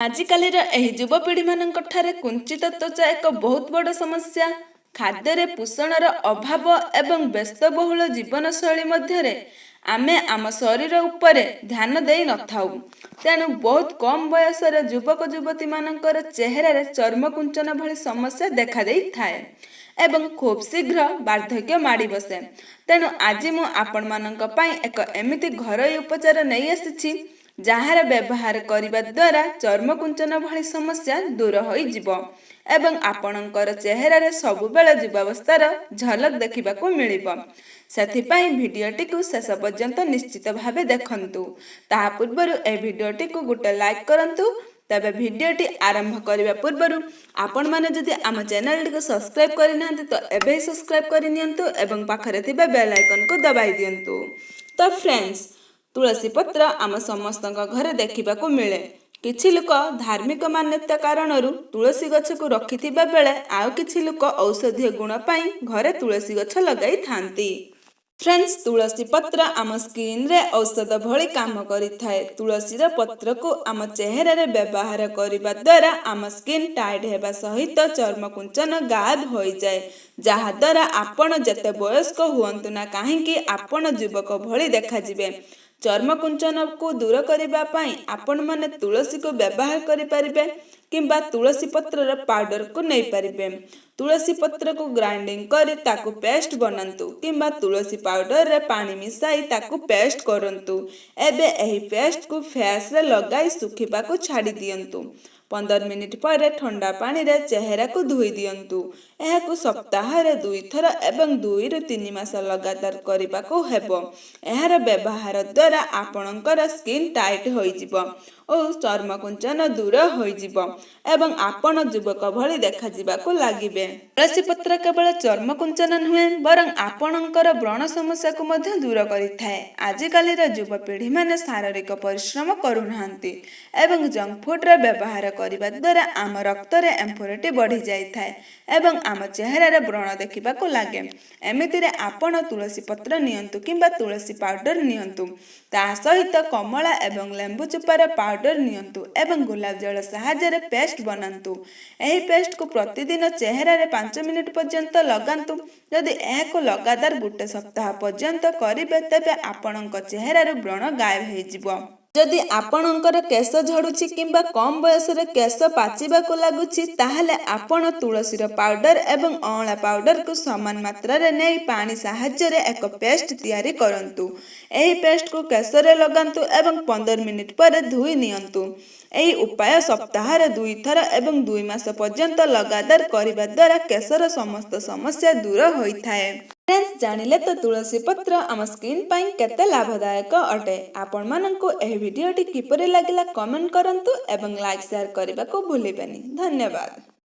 ଆଜିକାଲିର ଏହି ଯୁବପିଢ଼ିମାନଙ୍କ ଠାରେ କୁଞ୍ଚିତ ତ୍ୱଚା ଏକ ବହୁତ ବଡ଼ ସମସ୍ୟା। ଖାଦ୍ୟରେ ପୋଷଣର ଅଭାବ ଏବଂ ବ୍ୟସ୍ତବହୁଳ ଜୀବନଶୈଳୀ ମଧ୍ୟରେ ଆମେ ଆମ ଶରୀର ଉପରେ ଧ୍ୟାନ ଦେଇ ନଥାଉ। ତେଣୁ ବହୁତ କମ୍ ବୟସରେ ଯୁବକ ଯୁବତୀମାନଙ୍କର ଚେହେରାରେ ଚର୍ମ କୁଞ୍ଚନ ଭଳି ସମସ୍ୟା ଦେଖାଦେଇଥାଏ ଏବଂ ଖୁବ୍ ଶୀଘ୍ର ବାର୍ଦ୍ଧକ୍ୟ ମାଡ଼ି ବସେ। ତେଣୁ ଆଜି ମୁଁ ଆପଣମାନଙ୍କ ପାଇଁ ଏକ ଏମିତି ଘରୋଇ ଉପଚାର ନେଇ ଆସିଛି, ଯାହାର ବ୍ୟବହାର କରିବା ଦ୍ୱାରା ଚର୍ମ କୁଞ୍ଚନ ଭଳି ସମସ୍ୟା ଦୂର ହୋଇଯିବ ଏବଂ ଆପଣଙ୍କର ଚେହେରାରେ ସବୁବେଳେ ଯୁବାବସ୍ଥାର ଝଲକ ଦେଖିବାକୁ ମିଳିବ। ସେଥିପାଇଁ ଭିଡ଼ିଓଟିକୁ ଶେଷ ପର୍ଯ୍ୟନ୍ତ ନିଶ୍ଚିତ ଭାବେ ଦେଖନ୍ତୁ। ତାହା ପୂର୍ବରୁ ଏ ଭିଡ଼ିଓଟିକୁ ଗୋଟେ ଲାଇକ୍ କରନ୍ତୁ। ତେବେ ଭିଡ଼ିଓଟି ଆରମ୍ଭ କରିବା ପୂର୍ବରୁ ଆପଣମାନେ ଯଦି ଆମ ଚ୍ୟାନେଲଟିକୁ ସବସ୍କ୍ରାଇବ୍ କରିନାହାନ୍ତି, ତ ଏବେ ହିଁ ସବସ୍କ୍ରାଇବ୍ କରିନିଅନ୍ତୁ ଏବଂ ପାଖରେ ଥିବା ବେଲ୍ ଆଇକନ୍କୁ ଦବାଇ ଦିଅନ୍ତୁ। ତ ଫ୍ରେଣ୍ଡସ୍, ତୁଳସୀ ପତ୍ର ଆମ ସମସ୍ତଙ୍କ ଘରେ ଦେଖିବାକୁ ମିଳେ। କିଛି ଲୋକ ଧାର୍ମିକ ମାନ୍ୟତା କାରଣରୁ ତୁଳସୀ ଗଛକୁ ରଖିଥିବା ବେଳେ ଆଉ କିଛି ଲୋକ ଔଷଧୀୟ ଗୁଣ ପାଇଁ ଘରେ ତୁଳସୀ ଗଛ ଲଗାଇଥାନ୍ତି। ଫ୍ରେଣ୍ଡସ୍, ତୁଳସୀ ପତ୍ର ଆମ ସ୍କିନ୍ରେ ଔଷଧ ଭଳି କାମ କରିଥାଏ। ତୁଳସୀର ପତ୍ରକୁ ଆମ ଚେହେରାରେ ବ୍ୟବହାର କରିବା ଦ୍ୱାରା ଆମ ସ୍କିନ୍ ଟାଇଟ୍ ହେବା ସହିତ ଚର୍ମ କୁଞ୍ଚନ ଗାୟବ ହୋଇଯାଏ, ଯାହାଦ୍ୱାରା ଆପଣ ଯେତେ ବୟସ୍କ ହୁଅନ୍ତୁ ନା କାହିଁକି, ଆପଣ ଯୁବକ ଭଳି ଦେଖାଯିବେ। ଚର୍ମ କୁଞ୍ଚନକୁ ଦୂର କରିବା ପାଇଁ ଆପଣମାନେ ତୁଳସୀକୁ ବ୍ୟବହାର କରିପାରିବେ କିମ୍ବା ତୁଳସୀ ପତ୍ରର ପାଉଡରକୁ ନେଇପାରିବେ। ତୁଳସୀ ପତ୍ରକୁ ଗ୍ରାଇଣ୍ଡିଙ୍ଗ କରି ତାକୁ ପେଷ୍ଟ ବନାନ୍ତୁ କିମ୍ବା ତୁଳସୀ ପାଉଡରରେ ପାଣି ମିଶାଇ ତାକୁ ପେଷ୍ଟ କରନ୍ତୁ। ଏବେ ଏହି ପେଷ୍ଟକୁ ଫେସ୍ରେ ଲଗାଇ ଶୁଖିବାକୁ ଛାଡ଼ି ଦିଅନ୍ତୁ। 15 ମିନିଟ୍ ପରେ ଥଣ୍ଡା ପାଣିରେ ଚେହେରାକୁ ଧୋଇ ଦିଅନ୍ତୁ। ଏହାକୁ ସପ୍ତାହରେ ଦୁଇଥର ଏବଂ 2ରୁ 3 ମାସ ଲଗାତାର କରିବାକୁ ହେବ। ଏହାର ବ୍ୟବହାର ଦ୍ୱାରା ଆପଣଙ୍କର ସ୍କିନ୍ ଟାଇଟ୍ ହୋଇଯିବ ଓ ଚର୍ମ କୁଞ୍ଚନ ଦୂର ହୋଇଯିବ ଏବଂ ଆପଣ ଯୁବକ ଭଳି ଦେଖାଯିବାକୁ ଲାଗିବେ। ତୁଳସୀ ପତ୍ର କେବଳ ଚର୍ମ କୁଞ୍ଚନ ନୁହେଁ, ବରଂ ଆପଣଙ୍କର ବ୍ରଣ ସମସ୍ୟାକୁ ମଧ୍ୟ ଦୂର କରିଥାଏ। ଆଜିକାଲିର ଯୁବପିଢ଼ିମାନେ ଶାରୀରିକ ପରିଶ୍ରମ କରୁନାହାନ୍ତି ଏବଂ ଜଙ୍କ ଫୁଡ଼ର ବ୍ୟବହାର କରିବା ଦ୍ୱାରା ଆମ ରକ୍ତରେ ଇମ୍ପ୍ୟୁରିଟି ବଢ଼ିଯାଇଥାଏ ଏବଂ ଆମ ଚେହେରାରେ ବ୍ରଣ ଦେଖିବାକୁ ଲାଗେ। ଏମିତିରେ ଆପଣ ତୁଳସୀ ପତ୍ର ନିଅନ୍ତୁ କିମ୍ବା ତୁଳସୀ ପାଉଡର ନିଅନ୍ତୁ। ତା ସହିତ କମଳା ଏବଂ ଲେମ୍ବୁ ଚୋପାର ପାଉଡର ନିଅନ୍ତୁ ଏବଂ ଗୋଲାପ ଜଳ ସାହାଯ୍ୟରେ ପେଷ୍ଟ ବନାନ୍ତୁ। ଏହି ପେଷ୍ଟକୁ ପ୍ରତିଦିନ ଚେହେରାରେ 5 ମିନିଟ୍ ପର୍ଯ୍ୟନ୍ତ ଲଗାନ୍ତୁ। ଯଦି ଏହାକୁ ଲଗାତାର ଗୋଟେ ସପ୍ତାହ ପର୍ଯ୍ୟନ୍ତ କରିବେ, ତେବେ ଆପଣଙ୍କ ଚେହେରାରୁ ବ୍ରଣ ଗାୟବ ହେଇଯିବ। ଯଦି ଆପଣଙ୍କର କେଶ ଝଡୁଛି କିମ୍ବା କମ୍ ବୟସରେ କେଶ ପାଚିବାକୁ ଲାଗୁଛି, ତାହେଲେ ଆପଣ ତୁଳସୀର ପାଉଡର ଏବଂ ଅଁଳା ପାଉଡରକୁ ସମାନ ମାତ୍ରାରେ ନେଇ ପାଣି ସାହାଯ୍ୟରେ ଏକ ପେଷ୍ଟ ତିଆରି କରନ୍ତୁ। ଏହି ପେଷ୍ଟକୁ କେଶରେ ଲଗାନ୍ତୁ ଏବଂ 15 ମିନିଟ୍ ପରେ ଧୋଇ ନିଅନ୍ତୁ। ଏହି ଉପାୟ ସପ୍ତାହରେ ଦୁଇଥର ଏବଂ 2 ମାସ ପର୍ଯ୍ୟନ୍ତ ଲଗାତାର କରିବା ଦ୍ୱାରା କେଶର ସମସ୍ତ ସମସ୍ୟା ଦୂର ହୋଇଥାଏ। ଫ୍ରେଣ୍ଡସ୍, ଜାଣିଲେ ତ ତୁଳସୀ ପତ୍ର ଆମ ସ୍କିନ୍ ପାଇଁ କେତେ ଲାଭଦାୟକ ଅଟେ? ଆପଣମାନଙ୍କୁ ଏହି ଭିଡ଼ିଓଟି କିପରି ଲାଗିଲା, କମେଣ୍ଟ କରନ୍ତୁ ଏବଂ ଲାଇକ୍, ସେୟାର କରିବାକୁ ଭୁଲିବେନି। ଧନ୍ୟବାଦ।